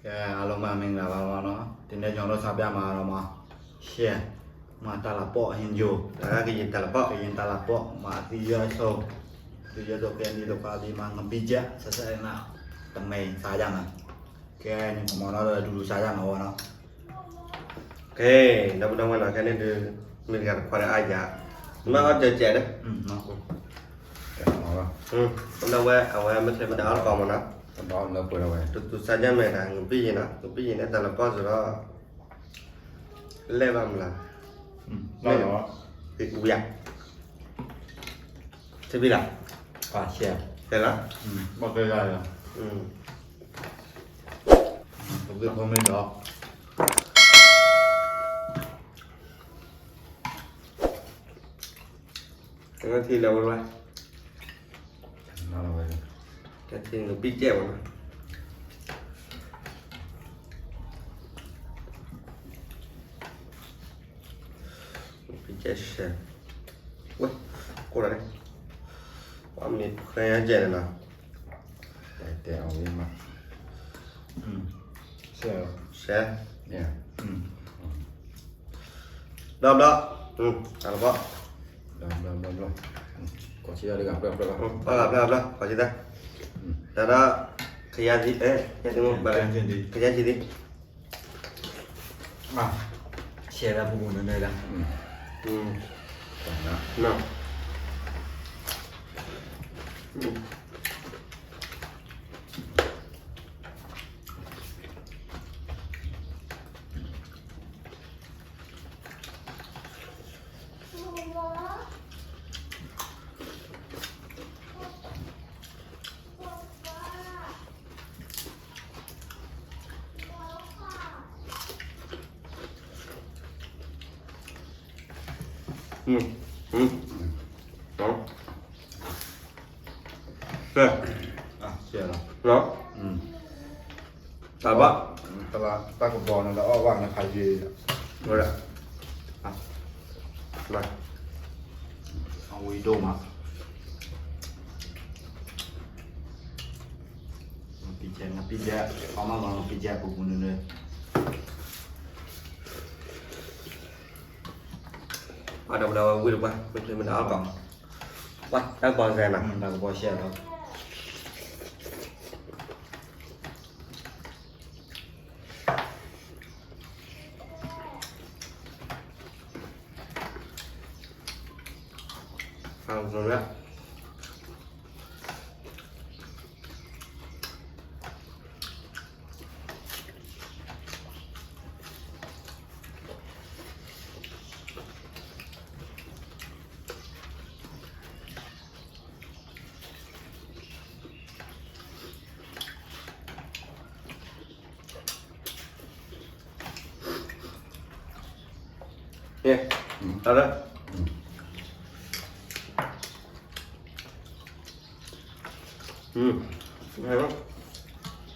ကဲ အားလုံးပဲ မင်္ဂလာပါပေါ့နော်။ ဒီနေ့ကျွန်တော်တို့စားပြမှာတော့မှာ ရှယ် မှာ တၢ်လၤပီၣ် ဟင်းချို ကရင်တၢ်လၤပီၣ် ကရင်တၢ်လၤပီၣ် မှာ အသီးရွက်အချို အသီးရွက်တို့ ကဲ ဒီး ဒီး ဒီး မှာ ငပိကျက် ဆက်ဆက် အဲ့ဒါ တမင်စားကြမယ်။ ကဲ ညီမတို့ အတူတူစားကြမှာပေါ့နော်။ ကဲ ဒီပုၢ်ဒီဝဲၢ်နီၤ ခဲန့ၣ်ဒုး မ့ၢ်တဂၤတခွါဒီးအါယၤ မ့ၢ်အီၣ်ကဲကဲဒီး ဒီပုၢ်ဒီဝဲၢ် အဝဲမ့ၢ်ထဲမ့ၢ်တၢ်အီၣ်တကီမ့ၢ်နီၤ တူတူစါယါမဲာ်တၢ် ငပိယံၤနီၤ ငပိယံၤန့ၣ် တၢ်လၤပီၣ်စ့ၢ်ဒီး လဲၢ်ဘၣ်မလၤ မ့ၢ် ဝံၤယၤ ထံဘံလၤ ရှဲလီၤ ဘၣ်ကဲယၤလီၤ ပသ့ၣ်ဖိမ့ၢ်ဒီး တထံၣ်လၢဝဲဝဲ တထံၣ်ငပိကဲဝဲ ငပိကဲရှဲ ဝဲ ကိးလီၤန့ၣ် ပှၤမ့ၢ်ဖှဲယါကဲန့ၣ်နီၤ တဲအီၤဝံၤမး ရှဲ ရှဲ ဘျီဘျီ တၢ်လၤပီၣ် ဘျီဘျီဘျီဘျီ ကိးဆံတၢ်တဂၤ ဘျီဘျီဘျီ ဘျီဘျီဘျီ ကိးဆံတၢ် တၢ်ဒီး ခယါသံ ခယါသံမ့ၢ်ဘၣ်လဲၣ် ခယါဆံသံ ရှဲလၢပူၤပူၤနွဲၣ်နွဲၣ်လၢ နီၤ တၢ်ဘၣ် တၢ်ကဘီန့ၣ်ဒီးအီၣ်ဘၣ်နခါယံၤ အဝံဒိၣ်မး ပံကဲ ပံကဲ အမၤမၤပံကဲပူၤပူၤနွဲၣ်နွဲၣ် အဒီးပဒီးဝံတပှၢ် မ့ၢ်ချ့မ့ၢ်တၢ်အီၣ်ကီး ပှၢ် တၢ်ကဘီစဲနီၤ တၢ်ကဘီရှဲလီၤ အါ ကဲ အါ တ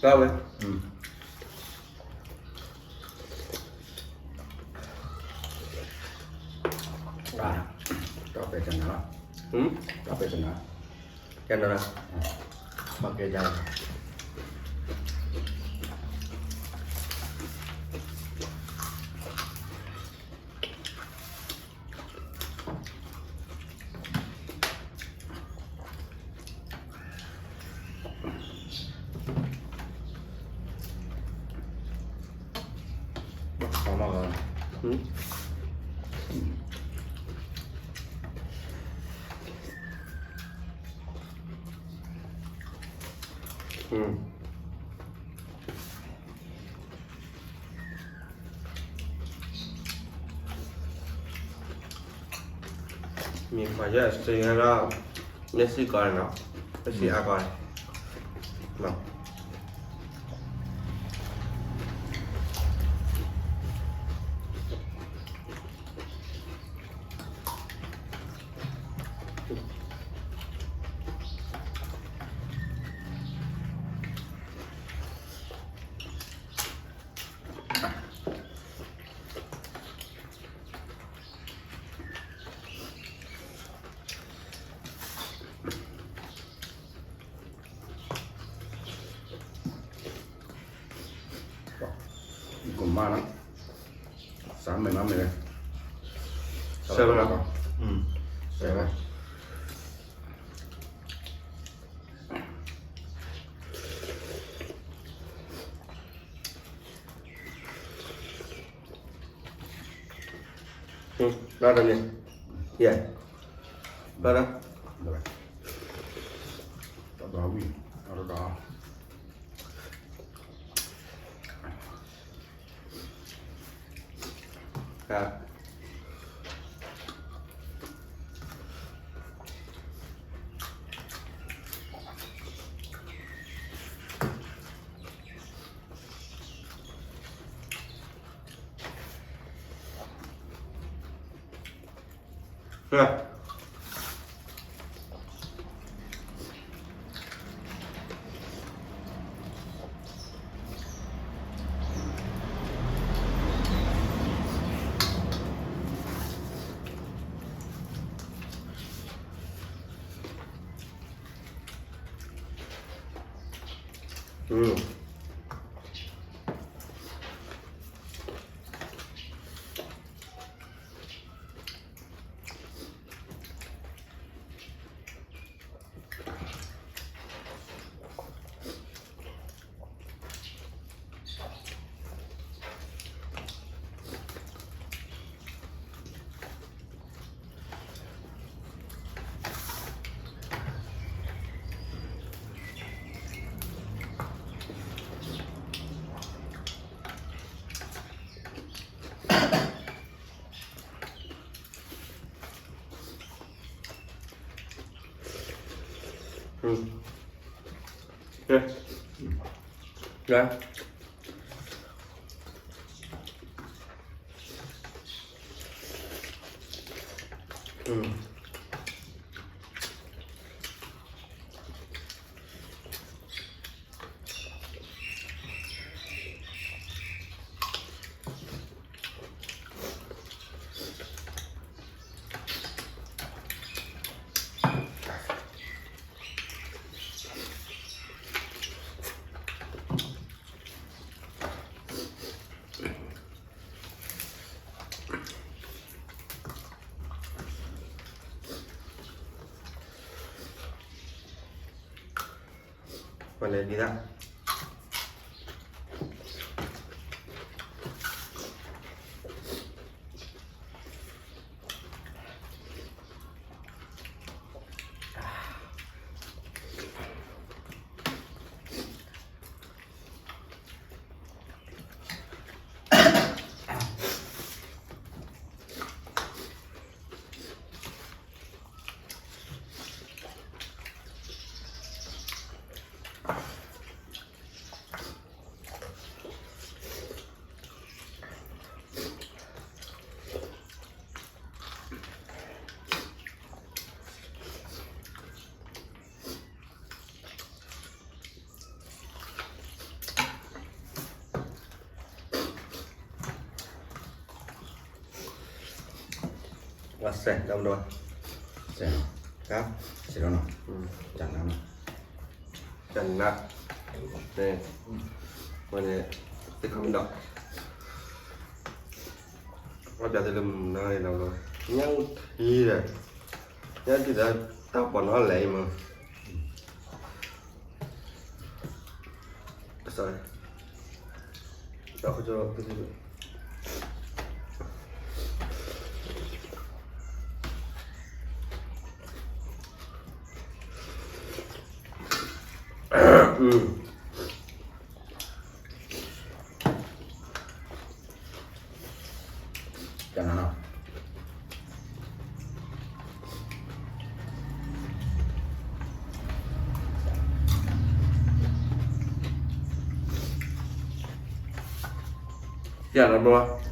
ၢ်ဝဲ တၢ်ပဲတနၤလီၤ တၢ်ပဲတနၤ ကဲနၤလီၤ ဘၣ်ကဲဒၣ် မ့ၢ်ပှၤယဲၢ်စ့ဒီး မျက်စိကောင်းတယ်နော် မျက်စိအားကောင်းတယ်နော် ကမၣ်နီၤ, စးမဲာ်နီၤမဲာ်လဲၣ်, စဲဝဲလီၤ, စဲဝဲ, ဘၣ်တမ့ၢ်, ယဲ, ဘၣ်တ, ဘၣ်တဝံၣ်, ဘၣ်တ, ပလဲၤဒံးဒၣ် ဝါစဲ ဒီမဒိ စဲ ဟါ စဲဒီးနီၤ ကနၣ်နီၤ ကနၣ် န့ၣ် ဝဲန့ၣ် သ့ၣ်ခီမ့ၢ်ဒီး ဝဲပျးသုလၢမုၢ်နၤန့ၣ်လီၤ ညၣ်အူထံဒီး ညၣ်အူထံဒီး တၢ်ပီးနီၣ်လဲၣ်အံၤမး Sorry.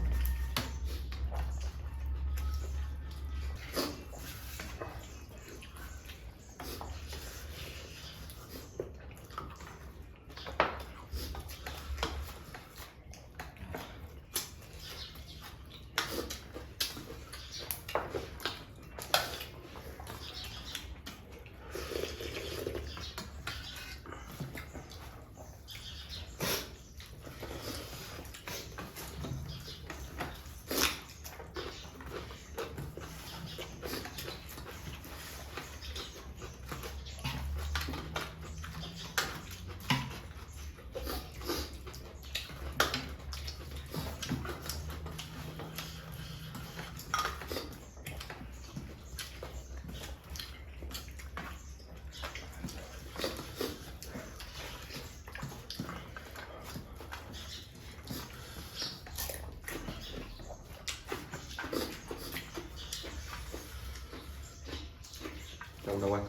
ဝဲ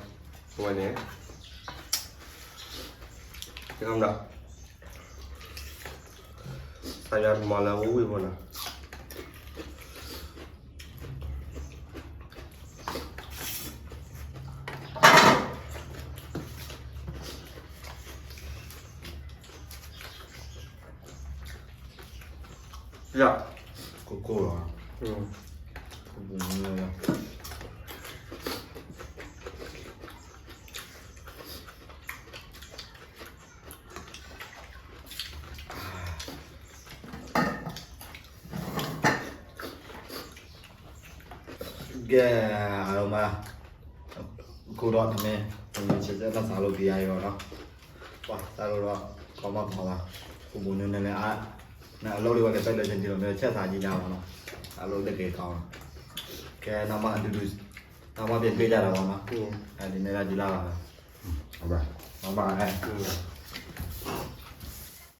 ဝဲန့ၣ် ကမဒီး သးယွၤမၤလၢဝံၣ်ဝံၣ်ဖိနီၤ ယ ကိၢ်ကိၢ်လီၤ ပူၤနလၢ ကဲ အမါ ခိၣ်ဒီးနမ့ၢ် နမ့ၢ်ဆဲးတၢ်သးလိက့ၤယၤအံၤလီၤနီၤ ပှၤတၢ်လိဒီး ကီမီၢ်ဖီလာ် ပူၤနလၢ နအလိၣ်ဒံးဝဲကတၢၢ်လၢဆ့ၣ်နီၤ မ့ၢ်ဆဲးသးယံၤညါလီၤနီၤ အလိၣ်လၢက့ၤကီလီၤ ကဲ နမါဒူဒူ နမါပ့ၤပ့ၤယၤဒီးလီၤနီၤ ဒ်န့ၣ်ဒ်လၢ်လီၤ နမါ